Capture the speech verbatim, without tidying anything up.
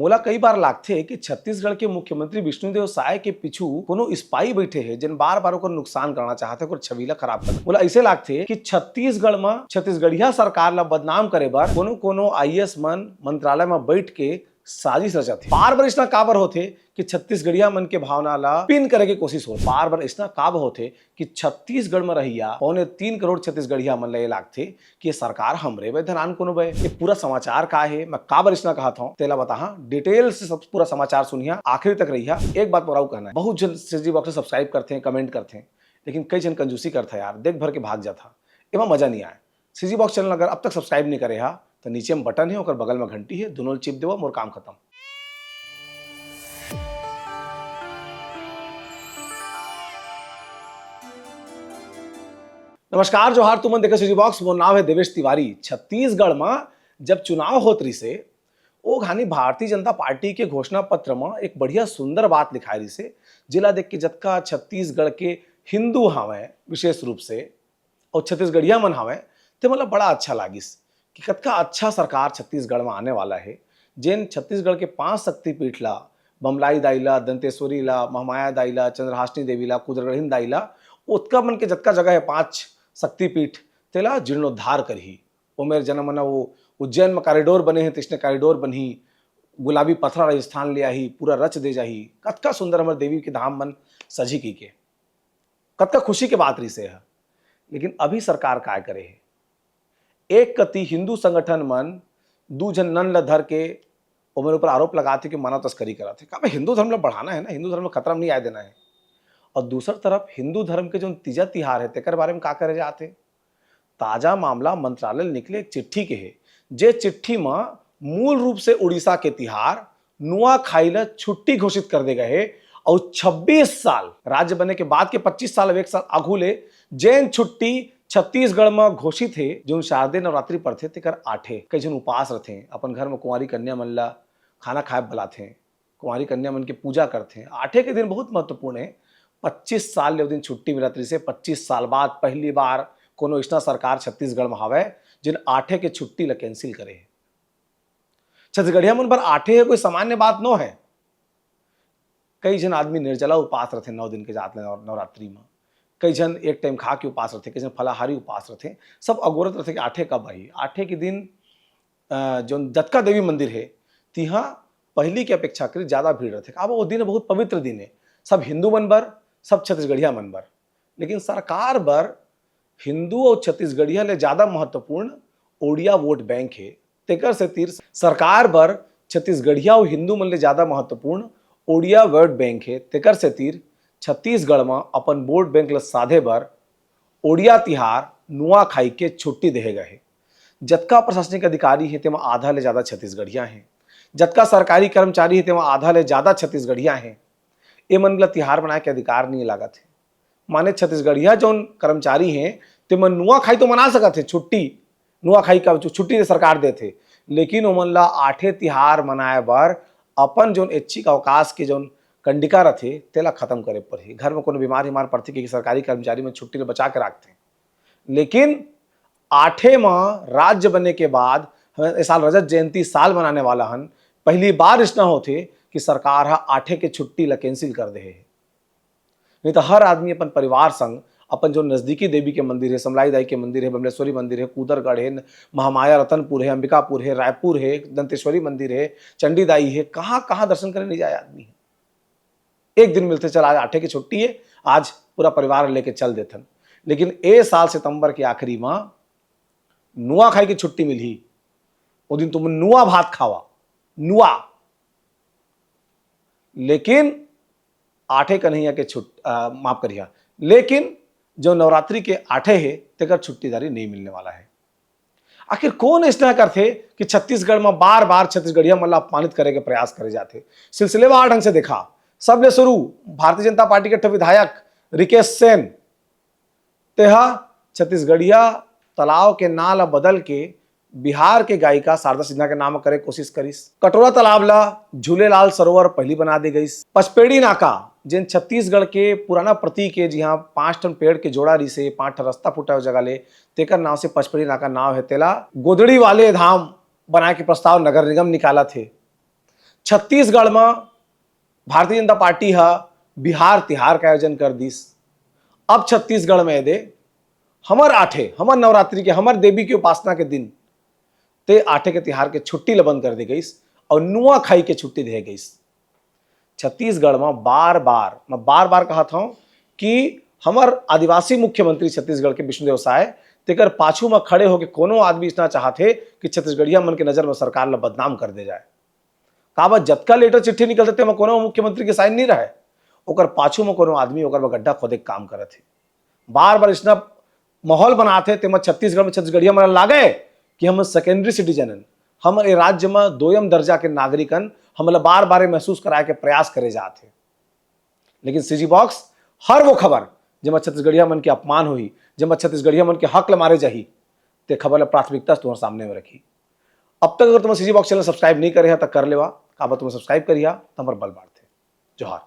मोला कई बार लागथे कि छत्तीसगढ़ के मुख्यमंत्री विष्णुदेव साय के पीछू कोनो स्पाई बैठे हे, जेन बार-बार ओकर नुकसान करना चाहथे, ओकर छवि ला खराब करना। मोला अइसे लागथे कि छत्तीसगढ़ म छत्तीसगढ़िया सरकार ला बदनाम करे बर कोनो-कोनो आईएएस मन मंत्रालय म बैठ के साजिश रचत हे। बार-बार अइसना काबर होथे कि छत्तीसगढ़िया मन के भावना ला पिन करे के कोशिश होथे? बार-बार अइसना काबर होथे कि छत्तीसगढ़ म रहइया पौने तीन करोड़ छत्तीसगढ़िया मन ला ये लागथे कि ये सरकार हमरे बर धरान कोनो बय। ये पूरा समाचार का हे, मैं काबर अइसना कहत हौं, तेला बताहा। Detail से सब पूरा समाचार सुनिहा, आखिरी तक रहिहा। एक बात मोर अउ कहना हे, बहुत झन सीजी बॉक्स ला subscribe करथे, comment करथे, लेकिन कई झन कंजूसी करथे यार, देख भर के भाग जाथा, एमा मजा नहीं आय। सीजी बॉक्स चैनल अगर अब तक subscribe नहीं करे हा, तो नीचे में बटन हे, ओकर बगल में घंटी हे, दोनों ल चिप देवा, मोर काम खत्म। नमस्कार, जोहार, तुमन देखे सीजी बॉक्स, मोर नाम हे देवेश तिवारी। छत्तीसगढ़ म जब चुनाव होत रिसे, ओ घानी भारतीय जनता पार्टी के घोषणा पत्र म एक बढ़िया सुंदर बात लिखाए रिसे, जेला देख के जतका छत्तीसगढ़ के हिंदू हावय, विशेष रूप से अउ छत्तीसगढ़िया मन हावय, ते मोला बड़ा अच्छा लागिस कि कतका अच्छा सरकार छत्तीसगढ़ म आने वाला हे, जेन छत्तीसगढ़ के पांच शक्तिपीठ ला, बमलाई दाई ला, दंतेश्वरी ला, महामाया दाई ला, चंद्रहासिनी देवी ला, कुदरगढ़िन दाई ला, ओतका मन के जतका जगह हे पांच शक्तिपीठ, तेला जीर्णोद्धार करही। ओमेर जना मन वो उज्जैन म कॉरिडोर बने हे, तइसने कॉरिडोर बनही, गुलाबी पथरा राजस्थान ले आही, पूरा रच दे जाही। कतका सुंदर हमर देवी के धाम मन सजही कहिके। कतका खुशी के बात रिसे ह। लेकिन अभी सरकार काय करे हे? एक कति हिंदू संगठन मन दू झन नन ल धर के ओमन ऊपर आरोप लगात हे कि मानव तस्करी करत हे। काबर हिंदू धर्म ल बढ़ाना हे ना, हिंदू धर्म ल खतरा म नहीं आय देना हे। अउ दूसर तरफ हिंदू धर्म के जोन तीजा तिहार हे, तेकर बारे म का करे जात हे? ताजा मामला मंत्रालय ले निकले एक चिट्ठी के हे, जे चिट्ठी म मूल रूप से उड़ीसा के तिहार नुआखाई ल छुट्टी घोषित कर दे गए हे। अउ छब्बीस साल, राज्य बने के बाद के पच्चीस साल, अब एक साल आगू ले जेन छुट्टी छत्तीसगढ़ म घोषित हे, जोन शारदीय नवरात्रि परथे, तेकर आठे। कई झन उपास रथे, अपन घर म कुंवारी कन्या मन ल खाना खाए बलाथे, कुंवारी कन्या मन के पूजा करथे। आठे के दिन बहुत महत्वपूर्ण हे। पच्चीस साल ले ओ दिन छुट्टी मिलत रिसे, पच्चीस साल बाद पहली बार कोनो अइसना सरकार छत्तीसगढ़ म हावय, जेन आठे के छुट्टी ल cancel करे हे। छत्तीसगढ़िया मन बर आठे हे कोई सामान्य बात नो हे। कई झन आदमी निर्जला उपास रथे नौ दिन के जात ले नव-, नवरात्रि म। कई झन एक time खा के उपास रथे, कई झन फलाहारी उपास रथे। सब अगोरत रथे कि आठे कब आही। आठे के दिन, अ, जोन जतका देवी मंदिर हे, तिहां पहली के अपेक्षाकृत ज्यादा भीड़ रथे। अब वो दिन बहुत पवित्र दिन हे, सब हिंदू मन बर, सब छत्तीसगढ़िया मन बर। लेकिन सरकार बर हिंदू अउ छत्तीसगढ़िया ले ज्यादा महत्वपूर्ण ओड़िया vote bank हे। तेकर सेतिर सरकार बर छत्तीसगढ़िया अउ हिंदू मन ले ज्यादा महत्वपूर्ण ओड़िया vote bank हे। तेकर सेतिर छत्तीसगढ़ म अपन vote bank ल साधे बर ओड़िया तिहार नुआखाई के छुट्टी देहे गए हे। जतका प्रशासनिक अधिकारी हे, तेमा आधा ले ज्यादा छत्तीसगढ़िया हे। जतका सरकारी कर्मचारी हे, तेमा आधा ले ज्यादा छत्तीसगढ़िया हे। ए मन ल तिहार मनाए के अधिकार नहीं लागत हे। माने छत्तीसगढ़िया जौन कर्मचारी हे, ते मन नुआखाई तो मना सकत हे, छुट्टी, नुआखाई का छु-, छुट्टी सरकार देथे, लेकिन ओमन ला आठे तिहार मनाए बर अपन जौन ऐच्छिक अवकाश के जौन कंडिका रथे, तेला खत्म करे पड़ही। घर में कोनो बीमार हिमार पड़थे कि सरकारी कर्मचारी मन छुट्टी ल बचा के राखथे, लेकिन आठे म राज्य बने के बाद हम ए साल रजत जयंती साल मनाने वाला हन, पहली बार इसना होथे कि सरकार ह आठे के छुट्टी ल cancel कर दे हे। नहीं तो हर आदमी अपन परिवार संग अपन जो नजदीकी देवी के मंदिर हे, समलाई दाई के मंदिर हे, बमलेश्वरी मंदिर हे, कुदरगढ़ हे, महामाया रतनपुर हे, अंबिकापुर हे, रायपुर हे, दंतेश्वरी मंदिर हे, चंडीदाई हे, कहाँ कहाँ दर्शन करे नहीं जाए आदमी हे। एक दिन मिलथे, चल आज आठे की छुट्टी हे, आज पूरा परिवार लेके चल देथन। लेकिन ए साल सितंबर के आखिरी म नुआखाई की छुट्टी मिलही, ओ दिन तुम नुआ भात खावा, नुआ। लेकिन आठे कन्हैया के छुट-, अ, माफ करिहा, लेकिन जो नवरात्रि के आठे हे, तेकर छुट्टीदारी नहीं मिलने वाला हे। आखिर कौन ऐसना करथे कि छत्तीसगढ़ म बार-बार छत्तीसगढ़िया मन ला अपमानित करे के प्रयास करे जाथे? सिलसिलेवार ढंग से देखा, सबले शुरू भारतीय जनता पार्टी के ठो विधायक रिकेश सेन, तेहा छत्तीसगढ़िया तलाव के नां ला बदल के बिहार के गायिका शारदा सिन्हा के नाम करे कोशिश करिस। कटोरा तालाब ला झूलेलाल सरोवर पहली बना दे गईस। पचपेड़ी नाका, जेन छत्तीसगढ़ के पुराना प्रतीक हे, जिहां पांच ठन पेड़ के जोड़ा रिसे, पांच ठन रास्ता फूटा ओ जगह ले, तेकर नाव से पचपेड़ी नाका नाव हे, तेला गोदड़ी वाले धाम बनाए के प्रस्ताव नगर निगम निकालत हे। छत्तीसगढ़ म भारतीय जनता पार्टी ह बिहार तिहार के आयोजन कर दिस। अब छत्तीसगढ़ म एदे हमर आठे, हमर नवरात्रि के, हमर देवी के उपासना के दिन ते आठे के तिहार के छुट्टी ल बंद कर दे गईस अउ नुआखाई के छुट्टी दे गईस। छत्तीसगढ़ म बार बार, मैं बार बार कहत हूं कि हमर आदिवासी मुख्यमंत्री छत्तीसगढ़ के विष्णुदेव साय, तेकर पाछू म खड़े होके कोनो आदमी इसना चाहत हे कि छत्तीसगढ़िया मन के नजर म सरकार ल बदनाम कर दे जाए। काबर जतका लेटर चिट्ठी निकलथे तेमा कोनो मुख्यमंत्री के साइन नहीं रहे, ओकर पाछू म कोनो आदमी ओकर बर गड्ढा खोदे के काम करत हे। बार बार इसना माहौल बनात हे, तेमा छत्तीसगढ़ म छत्तीसगढ़िया मन लागे कि हम सेकेंडरी सिटीजन हन, हम ए राज्य म दोयम दर्जा के नागरिक हन, हमला बार बार ए महसूस कराए के प्रयास करे जात हे। लेकिन सीजी बॉक्स हर वो खबर जेमा छत्तीसगढ़िया मन के अपमान होही, जेमा छत्तीसगढ़िया मन के हक ल मारे जाही, ते खबर ल प्राथमिकता से तुम्हारे सामने में रखी। अब तक अगर तुमन सीजी बॉक्स चैनल सब्सक्राइब नहीं करे ह त कर लेवा, काबर तुमन सब्सक्राइब करिहा त हमर बल बाढ़थे। जोहार।